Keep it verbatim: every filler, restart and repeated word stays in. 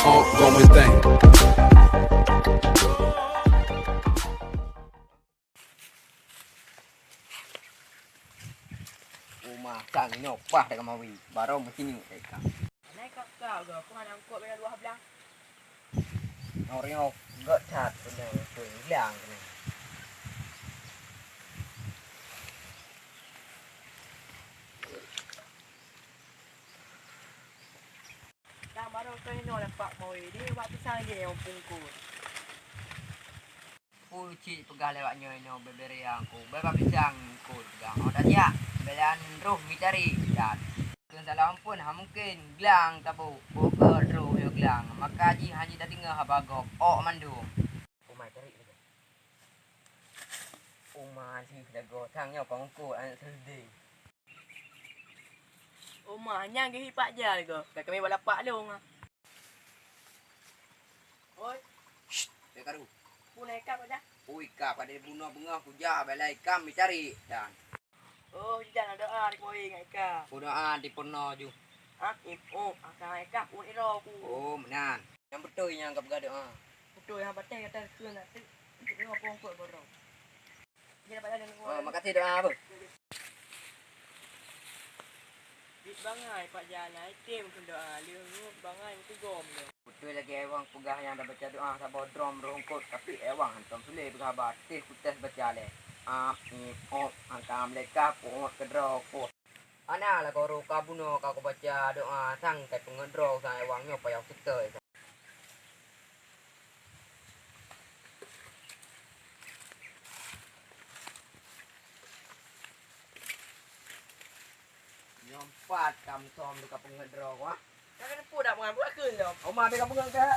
Got me thing. Uma sang nyoe pah dak kamawi, barô meusinyuek dak ikam. Nai kap kau go, aku hana angkot bela dua belas. Nyoe nyoe gèt that keuneuk keu hilang keuneuk. Dah barô keu inoe lapak mawi, di bak pisang je nyang pungkot. Peue cit peugah lewat nyoe inoe bebere angku, beba pisang ku peugah. Oh dah siap, belan roh mitari dan. Keu salah ampun ha mungken glang tabu, boh keu roh yo glang. Maka jih hana tadeungoe haba gob, ok mandum. Umai tarik lagi. Uma lih lagoe sang nyoe kongko aneuk seudeh. Uma nyang geuhi Pak Jal goe, ka kami bak lapak lông ah. Oi. Shh, bèk karu. Puna ikam aja. Ui, ka pada bunoe beungoh kujak bèk lai ikam micari dan. Oh, jidan doa di koi ngai ikam. Ku doa di purno ju. Ah, ip, oh, akang ikam pun iro ku. Oh, meunan. Nyang beutôi nyang ka peugah doa. Beutôi nyang batèe kata keu nak tu. Ikut doa pongkot borong. Oh, makasih doa apa? Bit bangai Pak Jal, item keu doa, leuh ngut bangai meutigom lé. Beutôi lagèe Ewang peugah nyang tabaca doa saboh drom rhungkot, tapi Ewang hantom sulet peugah haba, teuh kutes baca lé. Ap, ip, op, angka meuleka, kuot keudroe, kuot. Ana lagoe roh ka bunoe ka kubaca doa sang tai peungeut droe sang Ewang nyoe payah seutôi. Nyoe pat kam som di ka peungeut droe wah. Ka keuneuk peue dak peungan buat keu lom. Oma bèk ka peungeut keu.